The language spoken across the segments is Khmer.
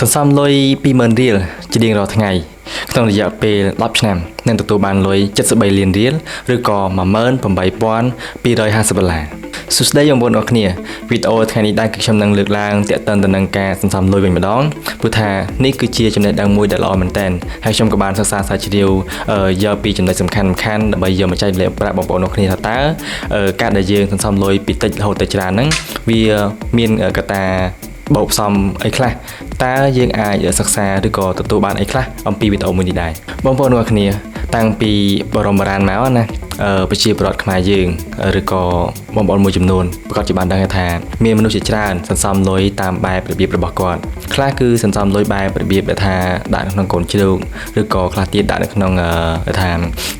សន្សំលុយ20,000រៀលជារៀងរាល់ថ្ងៃក្នុងរយៈពេល10ឆ្នាំនឹងទទួលបានលុយ73លានរៀលឬក៏18,250ដុល្លារសួស្តីបងប្អូនអរគ្នាវីដេអូថ្ងៃនេះដែរគឺខ្ញុំនឹងលើកឡើងទាក់ទងទៅនឹងការសន្សំលុយវិញម្ដងព្រោះថានេះគឺជាចំណេះដឹងមួយដែលល្អមែនទែនហើយខ្ញុំក៏បានសិក្សាស្រាវជ្រាវយកពីចំណុចសំខាន់ៗដើម្បីយកមកចែករំលែកប្រាប់បងប្អូនអរគ្នាថាតើការដែលយើងសន្សំលុយពីតិចរហូតទៅច្រើនហ្នឹងវាមានកត្តាបូកផ្សំអីខ្លះតើយើងអាចសិក្សាឬក៏ទទួលបានអីខ្លះអំពីវីដេអូមួយនេះដែរបងប្អូនទាំងអស់គ្នាតាំងពីបរមបុរាណមកណាប្រជាពលរដ្ឋខ្មែរយើងឬក៏បងប្អូនមួយចំនួនប្រកាសជាបានដឹងថាមានមនុស្សជាច្រើនសន្សំលុយតាមបែបរបៀបរបស់គាត់ខ្លះគឺសន្សំលុយបែបរបៀបដែលថាដាក់នៅក្នុងកូនជ្រូកឬក៏ខ្លះទៀតដាក់នៅក្នុងថា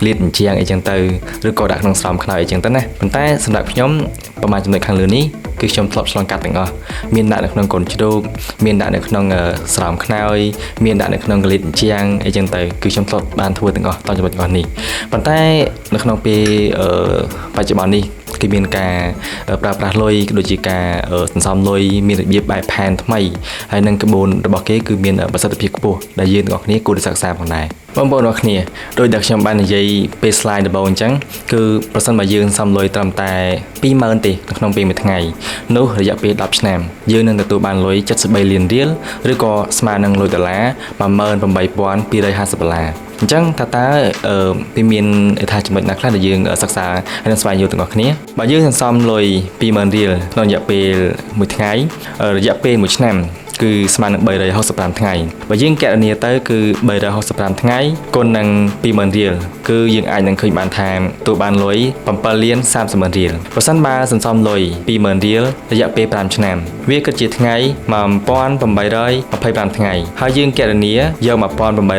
លាតអញ្ជាងអីចឹងទៅឬក៏ដាក់ក្នុងស្រោមខ្នើយអីចឹងទៅណាប៉ុន្តែសម្រាប់ខ្ញុំប្រហែលចំណុចខាងលើនេះគឺខ្ញុំធ្លាប់ឆ្លងកាត់ទាំងអស់មានដាក់នៅក្នុងកូនជ្រូកមានដាក់នៅក្នុងស្រោមខ្នើយមានដាក់នៅក្នុងកលិតអញ្ជាងអីចឹងទៅគឺខ្ញុំធ្លាប់បានធ្វើទាំងអស់តចំណុចទាំងអស់នេះប៉ុន្តែនៅក្នុងពេលបច្ចុប្បន្ននេះគេមានការប្រើប្រាស់លុយក៏ដូចជាការសន្សំលុយមានរបៀបបែបផែនថ្មីហើយនឹងក្បួនរបស់គេគឺមានប្រសិទ្ធភាពខ្ពស់ដែលយើងទាំងអស់គ្នាគួរតែសិក្សាផងដែរបងប្អូនអរគ្នាដោយដែលខ្ញុំបាននិយាយពេល slide ដំបូងអញ្ចឹងគឺប្រសិនបើយើងសំលុយត្រឹមតែ20,000ទេក្នុងពេលមួយថ្ងៃនោះរយៈពេល10ឆ្នាំយើងនឹងទទួលបានលុយ73លានរៀលឬក៏ស្មើនឹងលុយដុល្លារ18,250ដុល្លារអញ្ចឹងថាតើវាមានថាចំណុចណាខ្លះដែលយើងសិក្សាហើយនឹងស្វែងយល់ទាំងអស់គ្នាបើយើងសន្សំលុយ20,000រៀលក្នុងរយៈពេលមួយថ្ងៃរយៈពេល1ឆ្នាំគឺស្មើនឹង365ថ្ងៃបើយើងគណនាទៅគឺ365ថ្ងៃគុណនឹង20,000រៀលគឺយើងអាចនឹងឃើញបានថាទទួលបានលុយ7លាន30ម៉ឺនរៀលប្រសិនបើសន្សំលុយ20,000រៀលរយៈពេល5ឆ្នាំវាគិតជាថ្ងៃ1825ថ្ងៃហើយយើងគណនាយក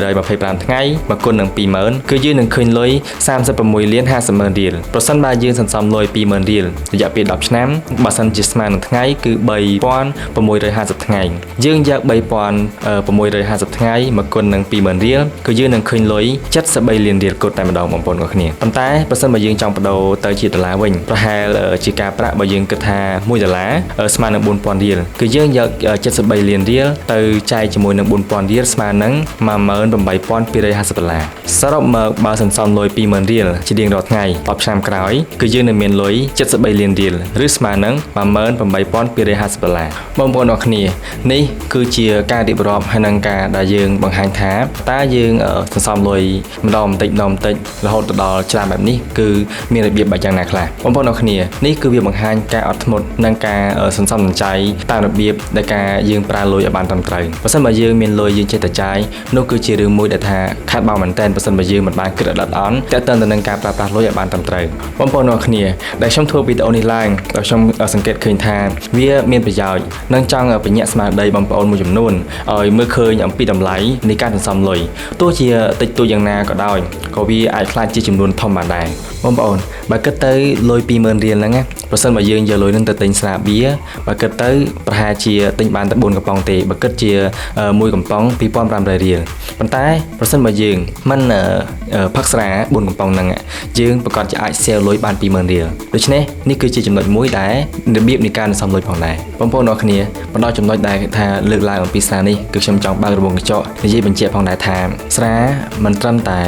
1825ថ្ងៃមកគុណនឹង20,000គឺយើងនឹងឃើញលុយ36លាន50ម៉ឺនរៀលប្រសិនបើយើងសន្សំលុយ20,000រៀលរយៈពេល10ឆ្នាំបើសិនជាស្មើនឹងថ្ងៃគឺ3650ថ្ងៃយើងយក3650ថ្ងៃមកគុណនឹង20,000រៀលគឺយើងនឹងឃើញលុយ73លានរៀលគត់តែម្ដងបងប្អូនទាំងគ្នាប៉ុន្តែប្រសិនបើយើងចង់បដូរទៅជាដុល្លារវិញប្រហែលជាការប្រាក់បើយើងគិតថា1ដុល្លារស្មើនឹង4000រៀលគឺយើងយក73លានរៀលទៅចែកជាមួយនឹង4000រៀលស្មើនឹង18250ដុល្លារសរុបមកបើសន្សំលុយ20,000រៀលជារៀងរាល់ថ្ងៃ10ឆ្នាំក្រោយគឺយើងនឹងមានលុយ73លានរៀលឬស្មើនឹង18250ដុល្លារបងប្អូនទាំងគ្នានេះគឺជាការរៀបរាប់ហើយនឹងការដែលយើងបង្ហាញថាតើយើងសន្សំលុយម្ដងបន្តិចម្ដងបន្តិចរហូតទៅដល់ច្រើនបែបនេះគឺមានរបៀបបែបយ៉ាងណាខ្លះបងប្អូនទាំងគ្នានេះគឺវាបង្ហាញការអត់ធ្មត់និងការសន្សំសំចៃតាមរបៀបដែលការយើងប្រើលុយឲ្យបានត្រឹមត្រូវបើសិនបើយើងមានលុយយើងចេះតែចាយនោះគឺជារឿងមួយដែលថាខាតបង់មែនទែនបើសិនបើយើងមិនបានគិតឲ្យល្អិតល្អន់ទាក់ទងទៅនឹងការប្រើប្រាស់លុយឲ្យបានត្រឹមត្រូវបងប្អូនទាំងគ្នាដែលខ្ញុំធ្វើវីដេអូនេះឡើងដោយខ្ញុំសង្កេតឃើញថាវាមានប្រយោជន៍និងចង់បញ្ញត្តិស្មារតីបងប្អូនមួយចំនួនឲ្យមើលឃើញអំពីតម្លៃនៃការសន្សំលុយទោះជាតិចតួចយ៉ាងណាក៏ដោយក៏វាអាចក្លាយជាចំនួនធំបានដែរបងប្អូនបើគិតទៅលុយ20,000រៀលហ្នឹងណាប្រសិនបើយើងយកលុយហ្នឹងទៅទិញស្រាបៀរបើគិតទៅប្រហែលជាទិញបានតែ4កំប៉ុងទេបើគិតជាមួយកំប៉ុង2500រៀលប៉ុន្តែប្រសិនបើយើងមិនផឹកស្រា4កំប៉ុងហ្នឹងយើងប្រកាសជាអាច save លុយបាន20,000រៀលដូច្នេះនេះគឺជាចំណុចមួយដែលរបៀបនៃការសន្សំលុយផងដែរបងប្អូនអរគ្នាបន្តចំណុចដែលថាលើកឡើងអំពីស្រានេះគឺខ្ញុំចង់បើករង្វង់កញ្ចក់និយាយបញ្ជាក់ផងដែរថាស្រាមិនត្រឹមតែ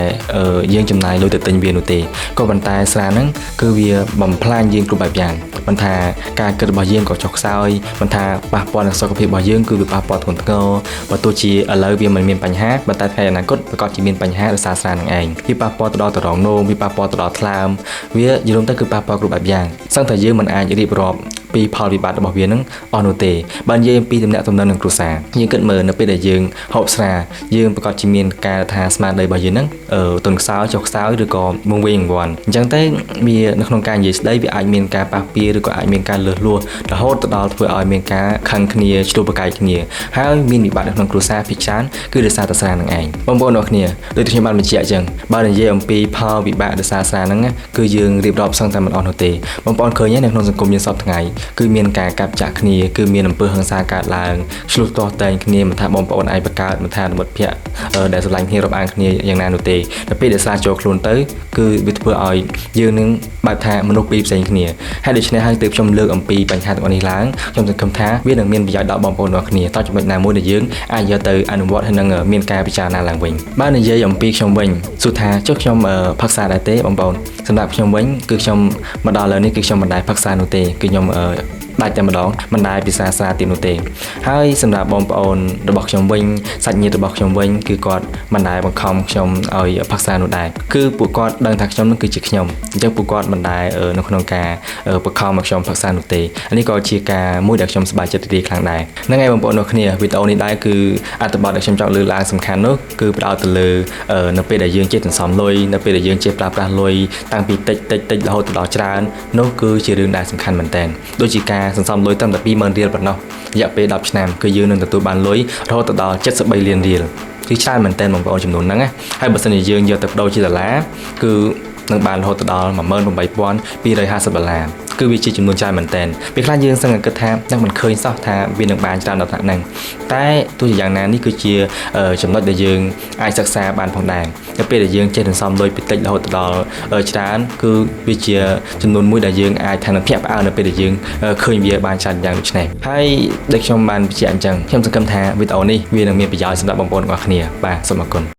យើងចំណាយលុយទៅទិញវានោះទេក៏ប៉ុន្តែស្រាហ្នឹងគឺវាបំផ្លាញយើងគ្រប់បែបយ៉ាងមិនថាការគិតរបស់យើងក៏ចុះខ្សោយមិនថាប៉ះពាល់ដល់សុខភាពរបស់យើងគឺវាប៉ះពាល់ធ្ងន់ធ្ងរបើទោះជាឥឡូវវាមិនមានបញ្ហាប៉ុន្តែថ្ងៃអនាគតប្រាកដជាមានបញ្ហាដោយសារស្រានឹងឯងវាប៉ះពាល់ទៅដល់ដរងនោមវាប៉ះពាល់ទៅដល់ថ្លើមវាយល់ទៅគឺប៉ះពាល់គ្រប់បែបយ៉ាងសឹងតែយើងមិនអាចរៀបរាប់ពីផលវិបាករបស់វានឹងអស់នោះទេបើនិយាយអំពីទំនាក់ទំនងនឹងគ្រួសារយើងគិតមើលនៅពេលដែលយើងហូបស្រាយើងប្រកាសជាមានការថាស្មារតីរបស់យើងហ្នឹងទន់ខ្សោយចុះខ្សោយឬក៏វង្វេងវង្វាន់អញ្ចឹងទៅវានៅក្នុងការនិយាយស្ដីវាអាចមានការប៉ះពាឬក៏អាចមានការលើសលួសរហូតទៅដល់ធ្វើឲ្យមានការខឹងគ្នាឆ្លោះប្រកែកគ្នាហើយមានវិបត្តិនៅក្នុងគ្រួសារភាគច្រើនគឺដោយសារតែស្រានឹងឯងបងប្អូនអរគ្នាដូចខ្ញុំបានបញ្ជាក់អញ្ចឹងបើនិយាយអំពីផលវិបាកដោយសារស្រាហ្នឹងគឺយើងរៀបរាប់សឹងតែមិនអស់នោះទេបងប្អូនឃើញនៅក្នុងសង្គមយើងសពថ្ងៃគឺមានការកាប់ចាក់គ្នាគឺមានអំពើហិង្សាកើតឡើងឆ្លោះទាស់តែងគ្នាមិនថាបងប្អូនឯងបង្កើតមិនថាមិត្តភ័ក្តិដែលស្រឡាញ់គ្នារាប់អានគ្នាយ៉ាងណានោះទេដល់ពេលដែលស្រាចូលខ្លួនទៅគឺវាធ្វើ ធ្វើឲ្យយើងនឹងបែបថាមនុស្សពីរផ្សេងគ្នាហើយដូច្នេះហើយទើបខ្ញុំលើកអំពីបញ្ហាទាំងអស់នេះឡើងខ្ញុំសង្ឃឹមថាវានឹងមានប្រយោជន៍ដល់បងប្អូនទាំងអស់គ្នាតចំណុចណាមួយដែលយើងអាចយកទៅអនុវត្តហើយនឹងមានការពិចារណាឡើងវិញបើនិយាយអំពីខ្ញុំវិញសួរថាចុះខ្ញុំផឹកស្រាដែរទេបងប្អូនសម្រាប់ខ្ញុំវិញគឺខ្ញុំមកដល់ឥឡូវនេះគឺខ្ញុំមិនដែលផឹកស្រានោះទេគឺខ្ញុំដាច់តែម្ដងមិនដែលពិសាស្រាទៀតនោះទេហើយសម្រាប់បងប្អូនរបស់ខ្ញុំវិញសាច់ញាតិរបស់ខ្ញុំវិញគឺគាត់មិនដែលបង្ខំខ្ញុំឲ្យផឹកស្រានោះដែរគឺពួកគាត់ដឹងថាខ្ញុំនឹងគឺជាខ្ញុំអញ្ចឹងពួកគាត់មិនដែលនៅក្នុងការបង្ខំឲ្យខ្ញុំផឹកស្រានោះទេនេះក៏ជាការមួយដែលខ្ញុំសប្បាយចិត្តរីករាយខ្លាំងដែរហ្នឹងហើយបងប្អូនអ្នកគ្នាវីដេអូនេះដែរគឺអត្ថបទដែលខ្ញុំចង់លើកឡើងសំខាន់នោះគឺផ្ដោតទៅលើនៅពេលដែលយើងចេះសន្សំលុយនៅពេលដែលយើងចេះប្រើប្រាស់លុយតាំងពីតិចតិចតិចរហូតដល់ច្រើននោះគឺជារឿងដែលសំខាន់មែនទែនដូចជាការសន្សំលុយត្រឹមតែ20000រៀលប៉ុណ្ណោះរយៈពេល10ឆ្នាំគឺយើងនឹងទទួលបានលុយរហូតដល់73លានរៀលគឺច្រើនមែនទែនបងប្អូនចំនួនហ្នឹងណាហើយបើសិនជាយើងយកទៅប្ដូរជាដុល្លារគឺនឹងបានរហូតដល់18250ដុល្លារគឺវាជាចំនួនច្រើនមែនទែនពេលខ្លះយើងសឹងតែគិតថានឹងមិនឃើញសោះថាវានឹងបានច្រើនដល់ថ្នាក់ហ្នឹងតែទោះជាយ៉ាងណានេះគឺជាចំណុចដែលយើងអាចសិក្សាបានផងដែរនៅពេលដែលយើងចេះសន្សំលុយពីតិចរហូតដល់ច្រើនគឺវាជាចំនួនមួយដែលយើងអាចថានឹងភ្ញាក់ផ្អើលនៅពេលដែលយើងឃើញវាបានច្រើនយ៉ាងដូចនេះហើយដូចខ្ញុំបានបញ្ជាក់អញ្ចឹងខ្ញុំសង្ឃឹមថាវីដេអូនេះវានឹងមានប្រយោជន៍សម្រាប់បងប្អូនទាំងអស់គ្នាបាទសូមអរគុណ។